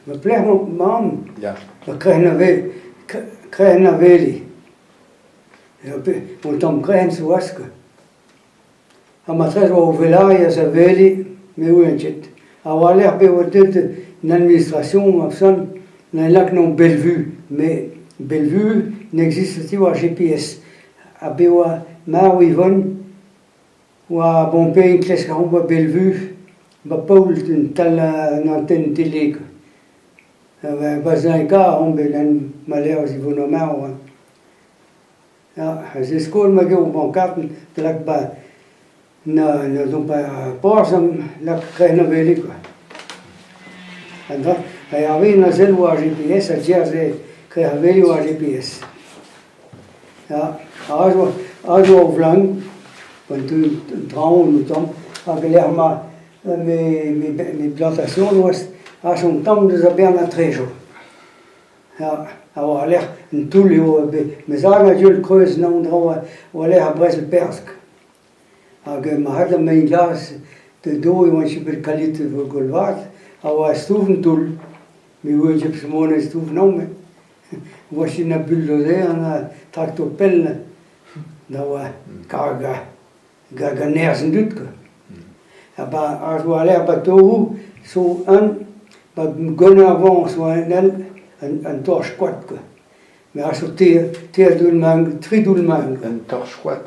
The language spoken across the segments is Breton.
Ma pelec'h emañ mamm? Ya. Ma krec'henn aveliñ. Un tamm krec'henn zo c'hoazh kwa. Ha matreze e oa o velañ a aveliñ, me 'ouien ket. Ha war-lerc'h bet oa deuet an administration ma-unan, na lak 'n Bellevue, met Bellevue n'existe ket war GPS. Ha bet oa marv Yvonne oa bon pe enklask a oa Bellevue 'ba Paol tal an antenne tele kwa. Ba 5 on bet en ma levr Yvonne marv hein. Ya, se skol ma geo pankart da lak 'ba na na zon pa porzh am lak krec'h na wele kwa. An dra ha ar wech a sell war GPS a gerzhe krec'h a wele war GPS. Ya, aze oa aze oa o vlank gant un traoñ un tamm hag e-lec'h ma me me plantation oa aze un tamm deus a bern atrejo. Ya, ha war-lerc'h un toull eo bet. Ma zad a zeu kreuz 'naon dra war-lerc'h ar brezel Perzh. Hag ma c'had mein glas da do e oan ket bet kalite gwall vat, a oa stouv an toull. Me oa ket mont stouv 'naon me. Oa ket na bulldozer na traktor-pell da oa karg gant nerzh an dud kwa. Ha ba ar war-lerc'h ba Toroù zo un ba Gonarvan zo un all an torch-koad kwa. Me a zo teir teir doull-maen tri doull-maen. Un torch-koad?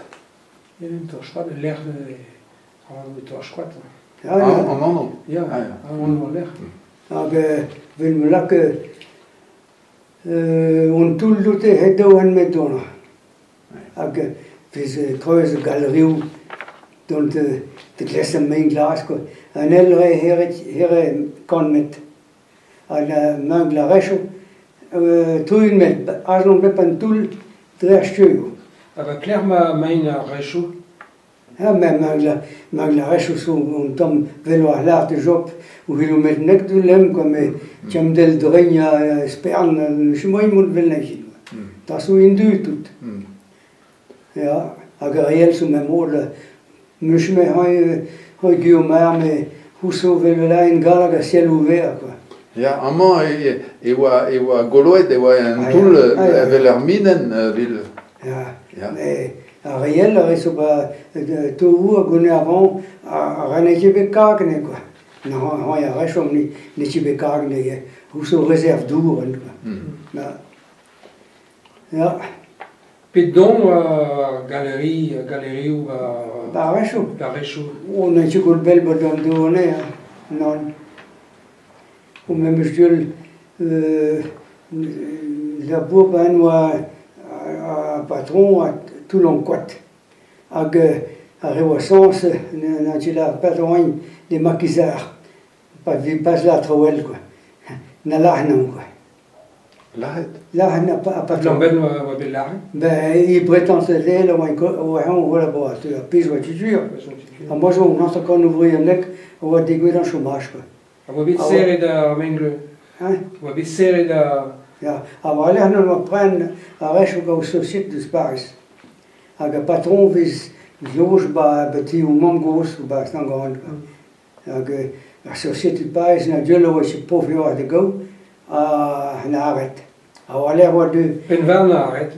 Un torch-koad, ul lec'h an torch-koad. An anv? Ya, an anv al lec'h. Hag evel ma lak on toull doute he daou an met-donañ. Hag vez treuz galerioù dont da glask ar mein glas kwa. An eil re here kant metr. Hag mangl ar rechoù tri metr. Aze on bet an toull dre ar steurioù. Ha ba pelec'h 'ma mein ar rechoù? Ha mangl ar rechoù zo un tamm 'vel war lâr de Job o kilometr nek du lemm kwa met tjamdel drein ha spern chom mont 'vel neuze. Da zo int-du tout. Ya, hag ar re all zo memes mod 'meus me c'hoant Guillaume me c'houzo 'vel en galleg ha ciel ouvert quoi. Ya, amañ e oa e oa goloet, e oa un toull evel ur minenn vil. Ya, mais ar re all ar re zo ba Tourou hag Gonnervan a renait ket bet karg quoi. Non, ar re chom n'eo ket bet karg ne ouzh réserve dour quoi. Ya. Ya. Pet don oa galerie, galerioù Ba a-wechoù. Ba a-wechoù. On a ket gwall bell bod an dour anezhañ, nann. O memes gwell labour ben oa ar patron a Toulon-Koad. Hag ar re oa sañs n'a ket ar patron des maquisards. Pa vi pas la traoù all quoi. Na lâr-naon quoi. Lazhet? Lazhet ha patron. Lambenn oa bet lazhet? Ben, e bretanse oa oa collaborateur, ar pezh oa ket Ha moi zo un hanter-kant ouvrier nek a oa degouezhet en chômage quoi. Ha oa bet serret ar mengleuz? Hein? Oa bet serret ar... Ya, ha war-lerc'h n'on oa pren ar rechoù gant société deus Paris. Hag ar patron vez loj ba ba ti o mamm-gozh ba Stangaran quoi. Hag ar société Paris na deuet oa se prof da gaout ha na arret. Ha war-lerc'h oa deuet... Pennvarn a arret?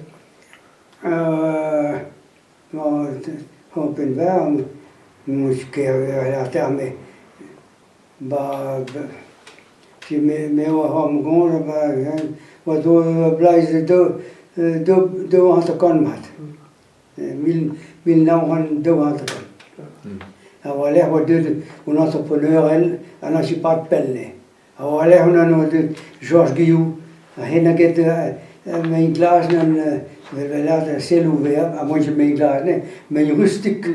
Bon, Pennvarn, n'eus ket ar terme. Ba, me, me oa ar goñj ba, oa do blaz daou, daou, 52 mat. 1952. Ha war-lerc'h oa deuet un entrepreneur ell ha n'an pad pell eo. Ha war-lerc'h on oa deuet Georges Guillou, ha hen a get mein glas gant vel sell ouvert, ha moi mein glas ne, mein rustik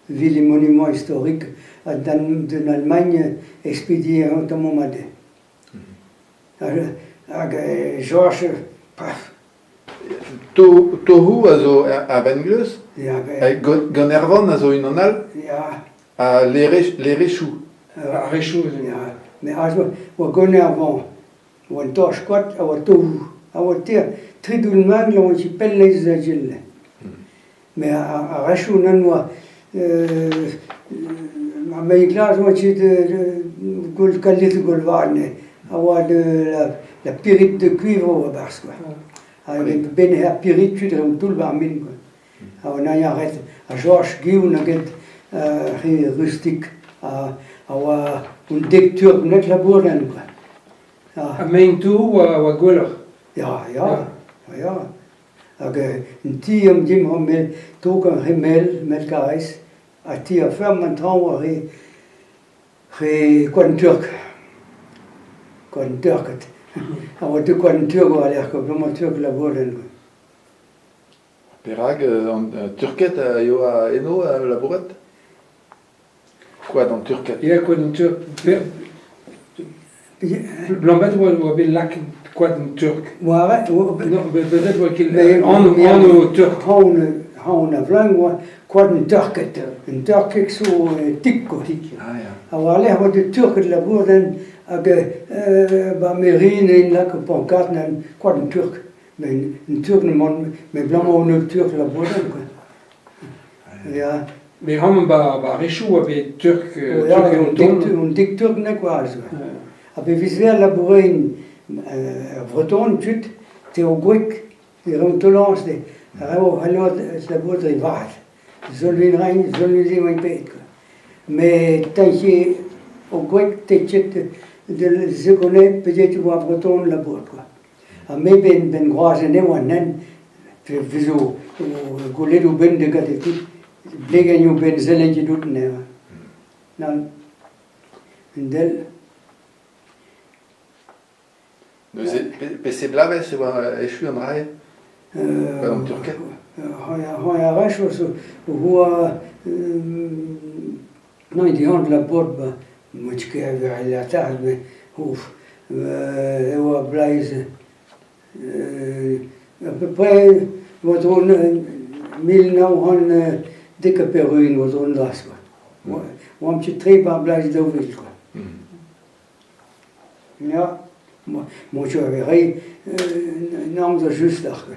evit les monuments historiques d'un Allemagne expédié un tamm mat. Hag Georges, paf, Tohu a zo a vengleuz, gant Ervan a zo unan all, ha Lerechoù. Ar Rechoù, ya. Mais aze oa gant Ervan, oa un torch-koad a oa Tohu. A oa tri doull-maen oa pell eus a gil. Mais ar Rechoù nann oa ar mein glas oa ket gwall kalite gwall vat. A oa de la, la pyrite de cuivre a-barzh quoi. Ha ben ar pyrite tud an toull war min quoi. Ha on a ret a George Giun a get re rustik a oa un dek turk net labour quoi. Ha mein tour oa gwelloc'h. Ya, ya, ya. Hag un ti am dimp hon mel tok an re mel, mel karrez, ha ti ar feurm an traoñ a re re Koad an Turk. Koad an Turked. A oa deuet Koad an Turk war-lerc'h, bremañ Turk labouret. Perak an Turked a yoa eno a labourat? Koad an Turked. Ya, koad an Turk. Lambat oa bet lakaet koad an Turk. Moarvat Non, bevet oa ket anv Turk. Haon a vleun oa koad an Turked. An Turkeg zo tik quoi. Ah, ya. Ha war-lerc'h oa deut Turked labourat hag ba Mérine int lak pancarte koad an Turk. Met an Turk n'emañ met abalamour on Turk labourat quoi. Ya. Mais amañ ba ba rechoù oa bet turk turk un dek turk na kwa Ha pe vez labourein breton tud teo gwreg e ran tolañs de raok c'hallout labourat dre vat. Solvin raint solvin oa pet quoi. Met tañse o gwreg techet de segonnet peut-être oa breton labourat quoi. Ha me ben ben groaz anezho an hent vezo gwelet o benn da gat e tout blegañ o benn sellet out anezhañ. Nann. Un del. Neuze, peseurt bloavezh e oa echu an dra-se? An Turked? C'hoant a rech zo oa non dihan la board ba Mout ket a mais ouf e oa bleiz à peu près war-dro 1990 war-dro an dra-se quoi. Oamp ket tre 'ba bleiz 2000 quoi. Ya, moa ket re un amzer just ar quoi.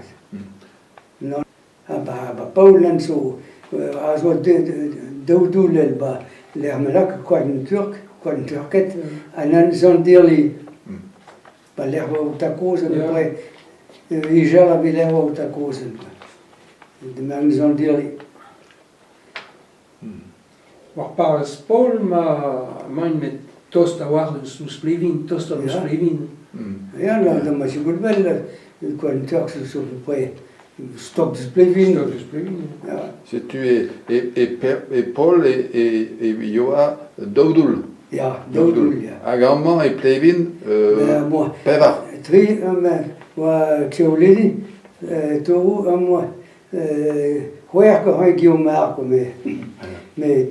Ha ba Paolen zo a zo daou doull 'ba lec'h ma lak koad an Turk, koad an Turked, ha nann Sant-Dirli. Ba lec'h oa o takozenn après Ijal a lec'h oa o takozenn quoi. Demañ Sant-Dirli. War parrez Paol ma emaint met tost a-walc'h eus Plevin, tost eus Plevin. Ya, da ma segout bell, koad an Turk zo à peu près stok deus Plevin. Stok deus Plevin. Ya. Setu e, e, e, e Paol e, e, e yoa daou doull. Ya, daou doull, ya. Hag amañ e Plevin, moi, pevar. Tri, oa Tcheoledi, Toro, amañ C'hwec'h gant Guillaume Marc met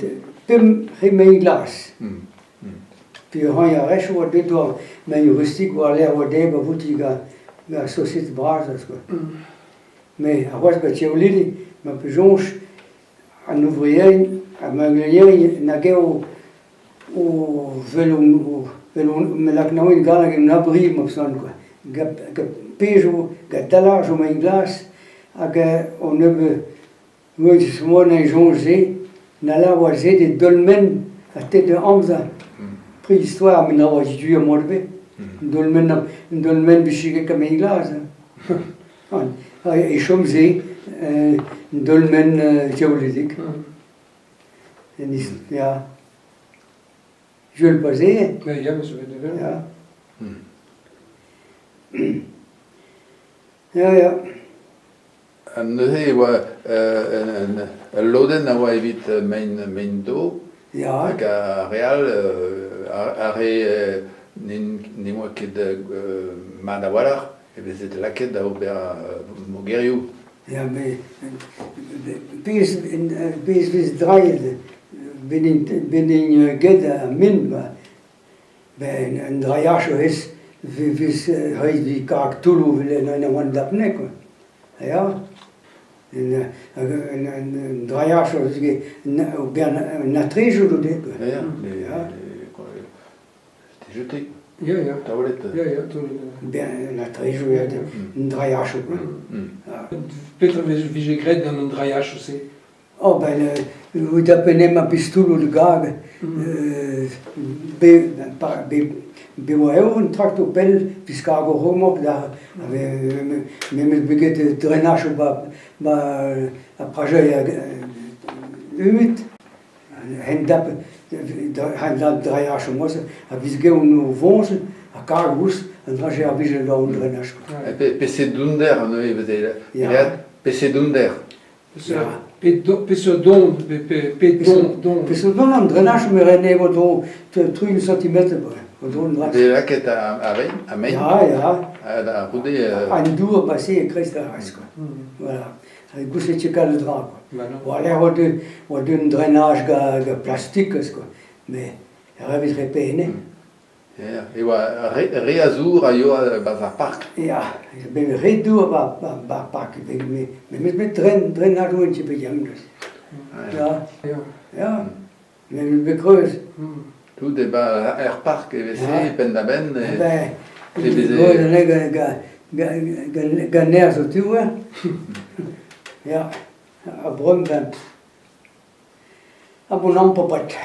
pemp re glas. Puis c'hoant a rech oa deut war mein rustik war-lerc'h oa dezhe ba voutiñ gant ar sosiete bras quoi. Mais a-c'hoazh ba Tieolili ma peus soñj an ouvrier ar magnolien nag eo o vel me lak 'naoint galleg en abri ma son quoi. Gant pezh gant dalarj o mein glas hag on nebeut moan e soñj-se na lavar se de dolmen ha tet amzer préhistoire met na oa du mod ebet. Dolmen dolmen vije ket mein glas. E chom se dolmen diaouledik. Ya. Jules Pasé. Ya, me souviens de Ya. Ya, ya. Ha neuze e oa ul lodenn a oa evit mein, mein do Ya. Hag ar re all, ar re ne oa ket mat a-walc'h e veze lakaet da ober mogerioù. Ya, met pezh pezh vez drailhet bennin get ar min ben un drailhaj vez vez reiñ karg toulloù evel en oan dapne quoi. Ya. Un drailhaj vez un atrejoù zo bet quoi. Ya, ya. C'était jeté. Ya, ya. Taolet. Ya, ya, taolet. Ben, un atrejoù, ya, un drailhachoù, quoi. Petra vije graet gant an drailhachoù-se? Oh ben, out a penne ma pistoloù de gag, be, be, Bet oa eo un traktor pell diskargo remork da memes bet get drenajoù 'ba 'ba ar prajeier umid. Hent-dap hent-dap dreajoù moa a viz geon o voñs ha karg ouzh an dra-se a vije da an drenaj. Peseurt dounder neuze e veze graet? Peseurt dounder? Peseurt don pe don don. Peseurt don an drenaj me rene war-dro 30 centimetr war-dro an dra. Vez lakaet ar mein? Ya, ya. Da c'houde... An dour passé e-kreiz ar rez quoi. Voilà. Gouzout ket kalz dra quoi. War-lerc'h oa deuet oa deuet un drenaj gant plastik quoi. Mais ravit repene. Ya, e oa re, re a zour a yoa 'barzh ar park. Ya, bet re dour 'ba ar park. Me meus bet dren drenajoù un petit peu diameus. Ya, ya, me meus bet kreuz. Tout e ba er park e veze penn-da-benn. E, Ben, e veze... gant nerzh o tiouer. Ya, ar breum ben. Ha bon ampopet.